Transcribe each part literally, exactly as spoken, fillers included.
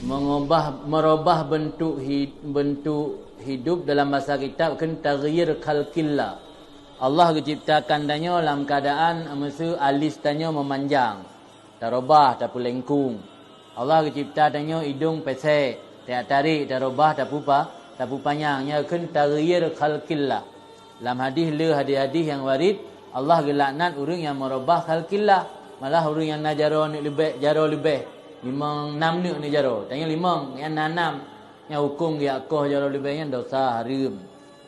Mengubah, merubah bentuk hi-, bentuk hidup dalam bahasa kitab kheun taghyir khalqillah. Allah geuciptakan tanyoe lam keadaan meuseu alis tanyoe memanjang, tarubah, tapeulengkung. Allah geucipta tanyoe idong pesek, tajak tarék, tarubah, tapupa-, tapupanyang. Nyan kheun taghyir khalqillah. Lam hadis, le hadis-hadis nyang warid, Allah geulaknat ureuëng nyang meurubah khalqillah, malah ureuëng nyang na jaroe neuk leubeh, jaroe leubeh, limong nam neuk neujaroe. Tanyoe limong, nyang na nam. Nyang huköm geujak koh jaroe leubeh nyan dosa, hareuem.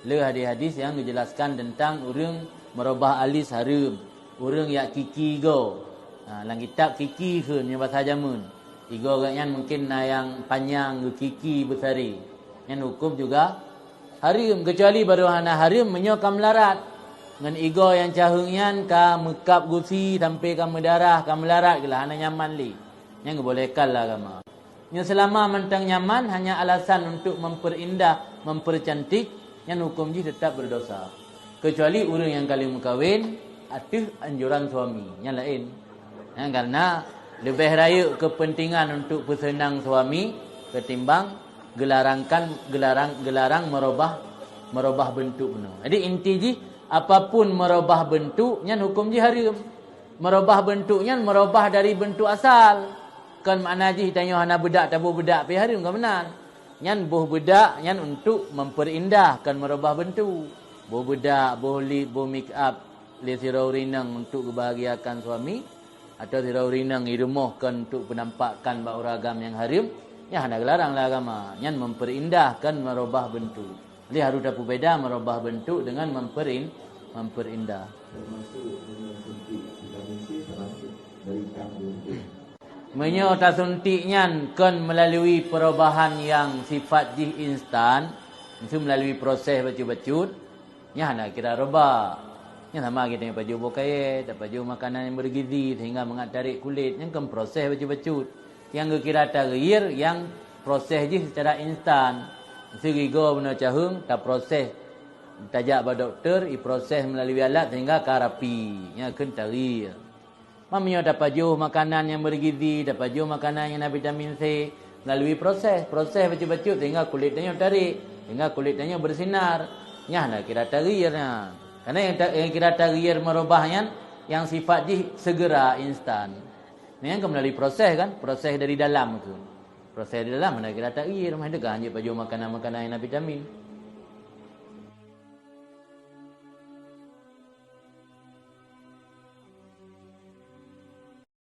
Le hadis-hadis nyang geujeulaskan teuntang ureuëng meurubah alis, hareuem. Ureuëng jak kiki igoe. Ha, lam kitab kiki kheun nyang basa jameun. Igoe geuh nyan mungken na nyang panyang geukiki beusaré. Nyan huköm juga hareuem, keucuali barô hana hareuem meunyoe ka meularat. Ngon igoe nyang caheueng nyan ka meukab gusi sampoe ka meudarah, ka meularat geulah hana nyaman lé. Nyan geubolehkan lé agama. Nyoe seulama mantong nyaman hanya alasan untuk memperindah, mempercantik, nyan huköm jih teutap beurdosa. Keucuali ureuëng nyang ka lheueh meukawen ateueh anjuran suami, nyan laén. Nyan karena leubeh rayeuk keupeuntengan untuk peuseunang suami ketimbang geularangkan, geularang, geularang meurubah, meurubah bentuk bunoe. Jadi inti jih, apapun meurubah bentuk, nyan huköm jih hareuem. Meurubah bentuk nyan meurubah dari bentuk asal. Kon makna jih tanyoe hana beudak taboh beudak pih hareuem, kon meunan. Nyan boh beudak nyan untuk memperindah, kon meurubah bentuk. Boh beudak, boh lip, boh make up lé sidroe ureuëng inong untuk geubahagiakan suami, atau sidroe ureuëng inong i rumoh kon untuk peunampakkan bak ureuëng agam nyang hareuem, nyan hana geularang lé agama. Nyan memperindah, kon meurubah bentuk. Jadi harôh tapeubeda meurubah bentuk dengan memperin-, memperindah. Termasuk dengan suntik vitamin C termasuk dari kandung. Meunyoe tasuntik nyan kon meulalu perubahan nyang sifat jih instan, meuseu meulalu proses bacut-bacut, nyan hana kira rubah. Nyan sama geutanyoe pajoh boh kayèe, tapajoh makanan nyang bergizi sehingga mangat tarék kulét, nyan kon proses bacut-bacut. Nyang geukira taghyir nyang proses jih secara instan. Meuseu igoe bunoe caheueng, taproses, tajak bak dokto, iproses meulalu alat sehingga ka rapi. Nyan kheun taghyir. Meunyoe tapajoh makanan nyang bergizi, tapajoh makanan nyang na vitamin C, meulalu proses, proses bacut-bacut sehingga kulét tanyoe tarék, sehingga kulét tanyoe bersinar. Nyan hana kira taghyir nyan. Karena nyang ta-, nyang kira taghyir meurubah nyan, nyang sifat jih segera, instan. Nyan kan meulalu proses kan, proses dari dalam tu. Proses dari dalam hana kira taghyir, mah teuka hanjeuet pajoh makanan-makanan nyang na vitamin.